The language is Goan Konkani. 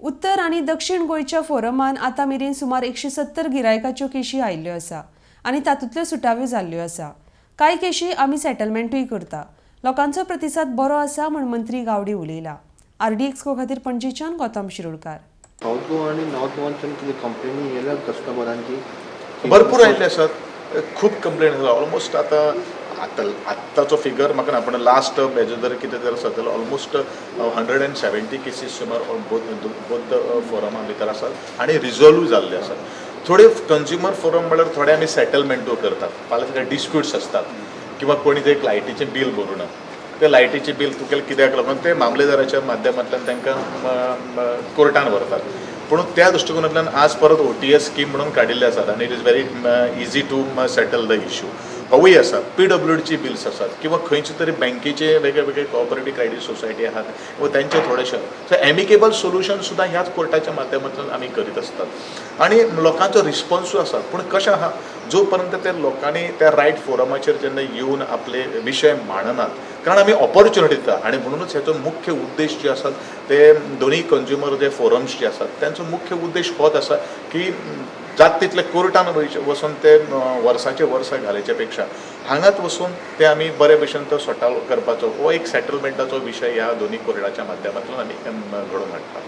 उत्तर आनी दक्षिण गोंयच्या फोरमान आतां मेरेन सुमार 170 गिरायकाच्यो केशी आयिल्ल्यो आसा आनी तातूंतल्यो सुटाव्यो जाल्ल्यो आसा. कांय केशी आमी सेटलमेंटूय करता. लोकांचो प्रतिसाद बरो आसा म्हूण मंत्री गावडे उलयला. आरडीएक्सको खातीर पणजेच्यान गौतम शिरोडकार. साऊथ गोवा आनी नॉर्थ गोवाच्यान कितें कंप्लेनी येयल्या कस्टमरांची? भरपूर आयिल्ले आसात. खूब कंप्लेन आसा. ऑलमोस्ट आतां आतां आत्ताचो फिगर म्हाका ना, पूण लास्ट हेजो जर कितें जर आसा जाल्यार ऑलमोस्ट 170 केसीस सुमार बोथ बोथ फोरमा भितर आसात आनी रिजॉल्व जाल्ले आसात. थोडे कंज्युमर फोरम म्हळ्यार थोडे आमी सेटलमेंटूय करतात. फाल्यां सकाळीं डिस्प्युट्स आसतात किंवा कोणी ते लायटीचें बील भरूं ना, ते लायटीचें बील तुगेलें कित्याक लागून, ते मामलेदाराच्या माध्यमांतल्यान तांकां कोर्टान व्हरतात. पूण त्या दृश्टिकोनांतल्यान आज परत ओटीएस स्कीम म्हणून काडिल्ले आसात आनी it is very easy to settle the issue. होवूय आसा. पीडब्ल्यूडीची बिल्स आसात किंवा खंयचे तरी बँकेचे वेगळे वेगळे कॉपरेटीव क्रेडीट सोसायटी आहात व त्यांचे थोडेशे, सो एमिकेबल सोल्युशन सुद्दां ह्याच कोर्टाच्या माध्यमांतल्यान आमी करीत आसतात आनी लोकांचो रिस्पॉन्सूय आसा. पूण कशें आहा, जो पर्यंत ते लोकांनी त्या रायट फोरमाचेर जेन्ना येवन आपले विशय मांडनात, कारण आमी ऑपॉर्च्युनिटी दिता आनी म्हणूनच हेचो मुख्य उद्देश जे आसात ते दोनूय कंज्युमर जे फोरम्स जे आसात त्यांचो मुख्य उद्देश होच आसा की जात तितले कोर्टान वचून ते वर्साचे वर्सां घालचे पेक्षा हांगाच वचून ते आमी बरे भशेन तो सॉर्ट आवट करपाचो हो एक सेटलमेंटाचो विशय ह्या दोनूय कोर्टाच्या माध्यमांतल्यान आमी घडोवन हाडटा.